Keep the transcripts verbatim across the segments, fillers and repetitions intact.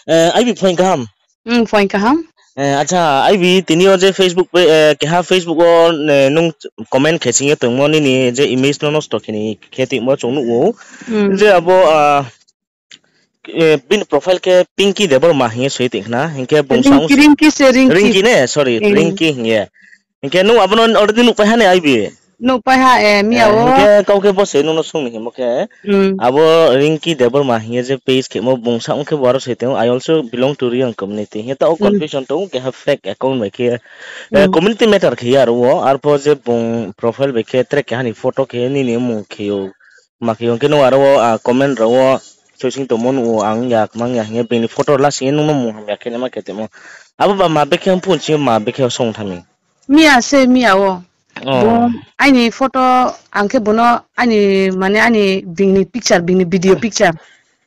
Eh, I B phoing kaham? Hmm, phoing kaham. Eh, acha, I B tini yo je Facebook pe, eh, keha Facebook wo, eh, nung comment khe sing ye tongmo nini je image no nosto khe ni khe tongmo chung nuh ou. Hmm. Je abo, ah, eh, bini profile khe Pinky Debbarma hing ye soi tong khna, hing khe bung sa Rinki, Rinki se, Rinki. Rinki ne, sorry, Eh. Rinki hing ye. Hing khe nung abo no already nuhpai ha ne I B? Nuhpai ha, eh, miya Eh, wo. Hing khe kau khe bo se nung no sung ni himo khe. Hmm. Abo Rinki Debbarma hing ye je page khemo bung sa ong khe bo aro se tong, "I also belong to Reang community." Hing khe taoh Hmm. confusion tong, keha fake account bai khe, eh, Hmm. community matter khe ye aro wo, arpho je bung profile bai khe tre keha ni photo khe nini mung khe ou. Ma khe ong khe nung aro wo, ah, comment rao wo, soising tongmo nuh ou, ang ya, kmang ya, hing ye bini photo la sing ye nung no mung hamya khe naima khe tongmo. Abo ba ma bekhe ang phone sing ye ma bekhe song tha mi. Miya se, miya wo. Oh. Bo aini photo, ang khe bono aini, mane aini bini picture, bini video picture.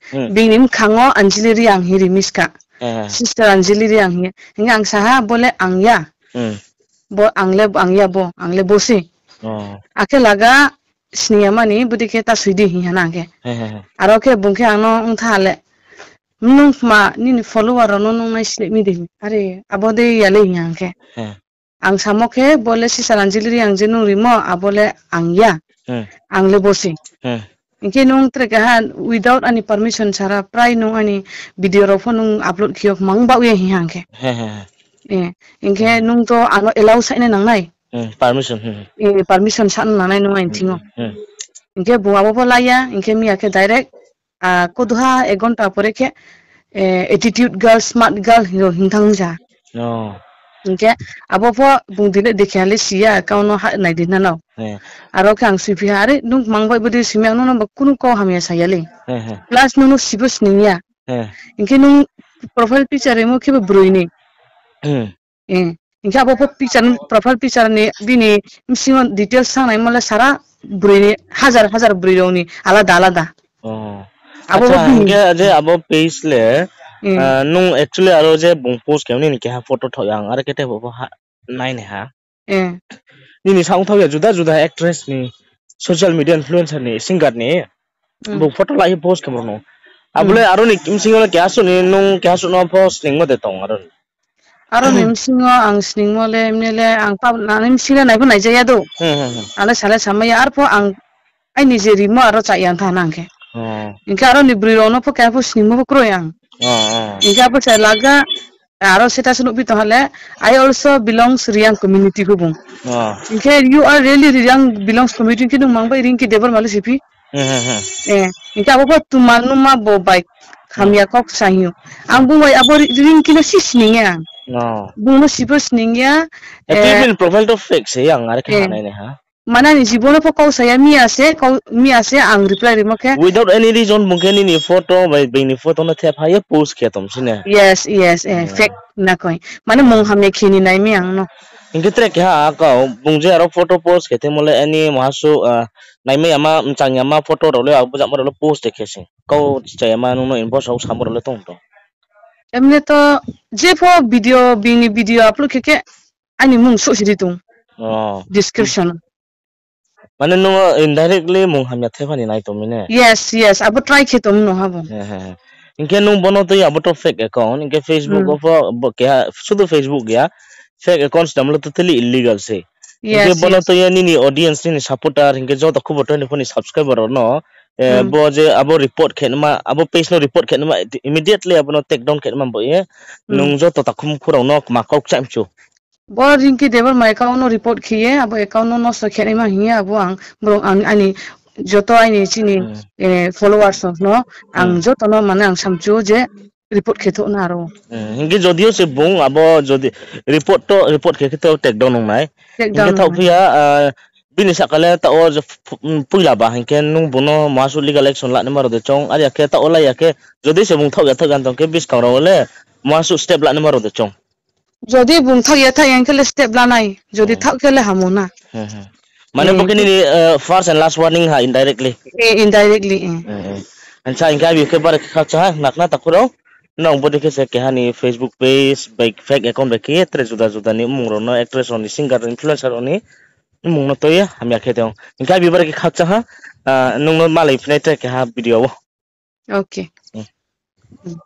Hmm. Bini mkhang wo Anjali Reang hing ri miska. Eh. Sister Anjali Reang hing ye. Hing ye ang sa ha, bo le ang ya. Hmm. Bo ang le, ang ya bo, ang le bo se. Oh. Akhe laga sning ya mani, budi khe ta soi di hing ha na ang khe. He, he, he. Aro khe bung khe ang no ong tha le, nung kma nini follower rao no nung nai sleh mi de. Are, abo de ya le hing ang khe. He. Ang samo khe, bo le Sister Anjali Reang je nung rimo, abo le ang ya. Hmm. Ang le bo se. Hmm. Hing khe nung tre keha without ani permission sara, prai nung ani video rao pho nung upload khe yo kmang baoh ye hing ang khe. He, he, he. Eh, hing khe Hmm. nung to ano allow sa nai nang nai. Hmm, permission, hmm. Eh, permission sa nang nai nung aini thing yo. Hmm, hmm. Hing khe bung abo pho la ya, hing khe miya khe direct, ah, koduha ek ghonta pore khe, eh, attitude girl, smart girl hing yo hing thanng ja. Oh. Hing khe abo pho bung delete de khe ha le si ya, kau no ha nai di na nao. Eh. Aro khe ang siphi ha, "Are, nung mang bai bodi simi ang nung no ba kunu kau hamya sa ya le. Eh, eh. Plus nung no sibo sning ya." Eh. Hing khe nung profile picture rimo khe bo broi ni. Hmm. Eh, hing khe abo pho picture, profile picture ni bini bsing yo details sang naimo le sara broi ni, hazar hazar broi rao ni alada alada. Oh. Abo Acha, bo bini hing khe je abo page le, Hmm. ah, nung actually aro je bung post khe nini keha photo thaoh ya ang, are khe te bo pho ha, nai nai ha. Eh. Nini sa ong thaoh ya juda juda actress ni, social media influencer ni, singer ni, Hmm. bung photo lai ye post khe mo no. Abo le Hmm. aro ni bsing yo le keha suh ni, nung keha suh no post ningmo de tong aro ni. Aro ni bsing yo ang sningmo le, mne le ang pa, nani bsing le nai pho naija ya do. Hmm, hmm, hmm. Ang le sa le samai ya, arpho ang aini je rimo aro cha ya tha nang khe. Oh. Hing khe aro ni broi rao no pho keha pho sningmo pho kroi ang. Oh, oh. Hing khe abo se laga, aro status nuhphi tong ha le, "I also belongs Reang community," khe bung. Oh. Hing khe, "You are really Reang belongs community," hing khe nung mang bai Rinki Debbarma le siphi. Hmm, hmm, hmm. Eh, hing khe abo pho tma numa bo bai Hmm. hamya kau sa hing ou. Ang Hmm. bung bai abo Ri-, Rinki no si sning ya. Oh. Bung no sibo sning ya. Eh, Eh, bini profile to fake se, ang are khe eh. ha nai nai ha. Mane ani jibon no pho kau sa ya, miya se, kau, miya se ang reply rimo khe. Without any reason bung khe nini photo bai bini photo no thepha ye post khe tong si ne. Yes, yes, eh, Hmm. fake na koi. Mane Hmm. mung hamya khe ni nai mi ang no. Hing khe tre keha kau, bung je aro photo post khe tongmo le ani mahasu, ah, naimai yama, mchang yama photo rao le, abo jama rao le post de khe se. Kau chaya ma nung no inbox rao samo rao le tong tong. Emne to, je pho video, bini video upload khe khe, ani mung souh si ri tong. Oh. Description. Mane nung indirectly mung hamya thepha ni nai tong mi ne? Yes, yes, abo try khe tong no ha bo. He, he, he. Hing khe nung bono tui abo to fake account, hing khe Facebook Hmm. wo pho, bo keha, sudu Facebook ya, fake account snam le totally illegal se. Hing khe Yes, bono yes. tui nini audience, nini supporter, hing khe joto khubor twenty-four ni subscriber rao no, eh, Hmm. bo je abo report khe nma, abo page no report khe nma, immediately abo no take down khe nma bo ye, Hmm. nung joto takhum khurao no kma kau kchaih mchu. Bo Rinki Debbarma account no report khe ye, abo account no nosto khe naima hing ye, abo ang, brouh ang, ani, joto aini chini, Hmm. eh, followers no, ang Hmm. joto no mane ang samchu je report khe thouh na aro. Hmm, hing khe jodio se bung abo jodi report to, report khe khe to take down ong nai. Take Hing khe down thaoh ong nai. phi ya, ah, bini sahka le taoh wo je ph-, ph-, poila ba hing khe nung bung no masu legal action la naima rao de chong, are ya khe taoh wo lai ya khe, jodi se bung thaoh ya thaoh ya tong khe buskang rao le masu step la naima rao de chong. Jodi bung thaoh ya thaoh ya hing khe le step la nai, jodi Hmm. thaoh khe le hamo na. Hmm, hmm. Mane Eh, bo khe nini, eh, first and last warning ha indirectly. Eh, indirectly, eh. Hmm, hmm. Ansa hing khe abi khe bare khe khakchang ha, nakna takhu rao. Nung bodi khe se keha ni Facebook page, bai fake account bai khe ye tre juda juda ni mmung rao no, actress rao ni, singer rao ni, influencer rao ni mmung no tui ye hamya khe tong. Hing khe abi bare khe khakchang ha, ah, nung no malai phinai tre keha video wo. Okay. Hmm. Hmm.